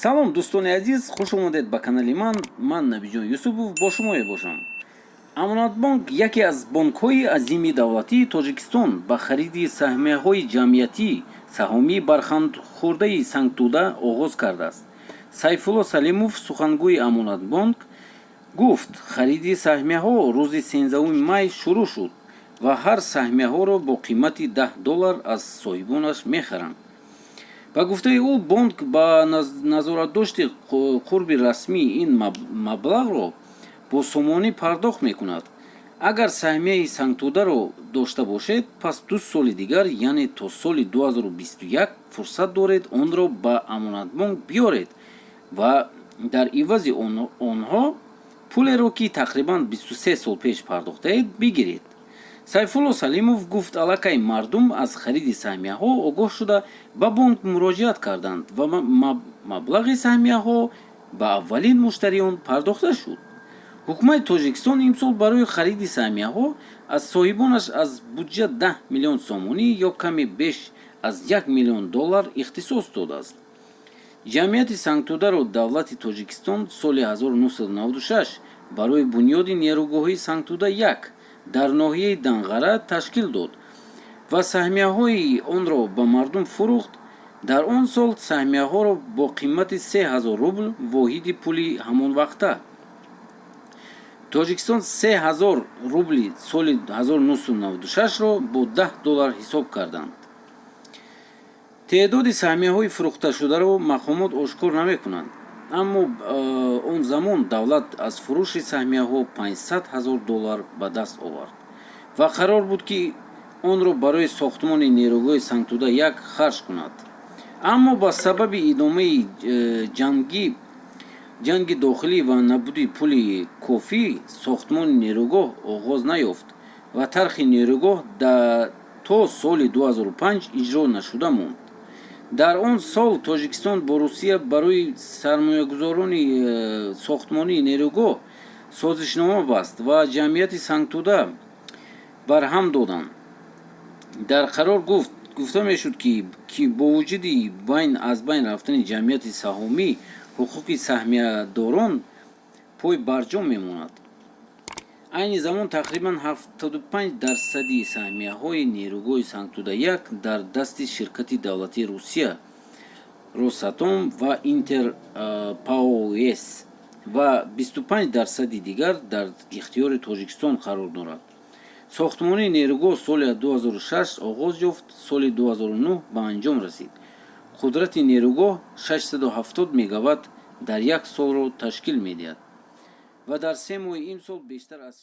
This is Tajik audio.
Салом, дӯстони азиз, хуш омадед ба канали ман. Ман Набиҷон Юсупов бо шумо мебошам. Амонатбонк, яке аз бонкҳои азими давлатии Тоҷикистон, ба хариди саҳмияҳои ҷамъиятӣ саҳомии бархамхӯрдаи Сангтӯда оғоз кардааст. Сайфулло Салимов, сухангӯи Амонатбонк, гуфт, хариди саҳмияҳо рӯзи 13 май шурӯъ шуд ва ҳар саҳмияҳоро бо қимати 10 доллар аз соҳибонаш мехаранд. Ба гуфтаи ӯ, бонк ба назоратдошти қурби расмӣ ин маблағро бо сомонӣ пардохт мекунад. Агар саҳмияи Сангтӯдаро дошта бошед, пас 2 соли дигар, яъне то соли 2021, фурсат доред онро ба Амонатбонк биёред ва дар ивази онҳо пулеро, ки тақрибан 23 сол пеш пардохтаед, бигиред. Сайфулло Салимов гуфт, аллакай мардум аз хариди саҳмияҳо огоҳ шуда, ба бонк муроҷиат карданд ва маблағи саҳмияҳо ба аввалин муштариён пардохта шуд. Ҳукумати Тоҷикистон имсол барои хариди саҳмияҳо аз соҳибонаш аз буҷа 10 миллион сомонӣ ё каме беш аз 1 миллион доллар ихтисос додааст. Ҷамъияти Сангтӯдаро давлати Тоҷикистон соли 1996 барои бунёди нерӯгоҳи Сангтӯда 1 дар ноҳияи Данғара ташкил дод ва саҳмияҳои онро ба мардум фурӯхт. Дар он сол саҳмияҳоро бо қимати 3000 рубл, воҳиди пули ҳамон вақта Тоҷикистон, 3000 рубли соли 1996-ро бо 10 доллар ҳисоб карданд. Теъдоди саҳмияҳои фурӯхташударо мақомот ошкор намекунанд, аммо он замон давлат аз фурӯши саҳмияҳо 500 ҳазор доллар ба даст овард ва қарор буд, ки онро барои сохтмони нерӯгоҳи Сангтӯда 1 харҷ кунад. Аммо ба сабаби идомаи ҷанги дохилӣ ва набуди пули кофӣ сохтмони нерӯгоҳ оғоз наёфт ва тарҳи нерӯгоҳ то соли 2005 иҷро нашуда монд. Дар он сол Тоҷикистон бо Русия барои сармоягузорони сохтмонии нерӯгоҳ созишнома баст ва ҷамъияти Сангтӯда барҳам доданд. Дар қарор гуфта мешуд, ки бо вуҷуди аз байн рафтани ҷамъияти саҳомӣ, ҳуқуқи саҳмиядорон пой барҷо мемонад. Айни замон тақрибан 75 дарсади саҳмияҳои нерӯгоҳи Сангтӯда 1 дар дасти ширкати давлатии Русия Росатом ва Интер ПАО-ЕС ва 25 дарсади дигар дар ихтиёри Тоҷикистон қарор дорад. Сохтмонии нерӯгоҳ соли 2006 оғоз ёфт, соли 2009 ба анҷом расид. Қудрати нерӯгоҳ 670 мегаватт дар як солро ташкил медиҳад ва дар 3 моҳи имсол бештар аз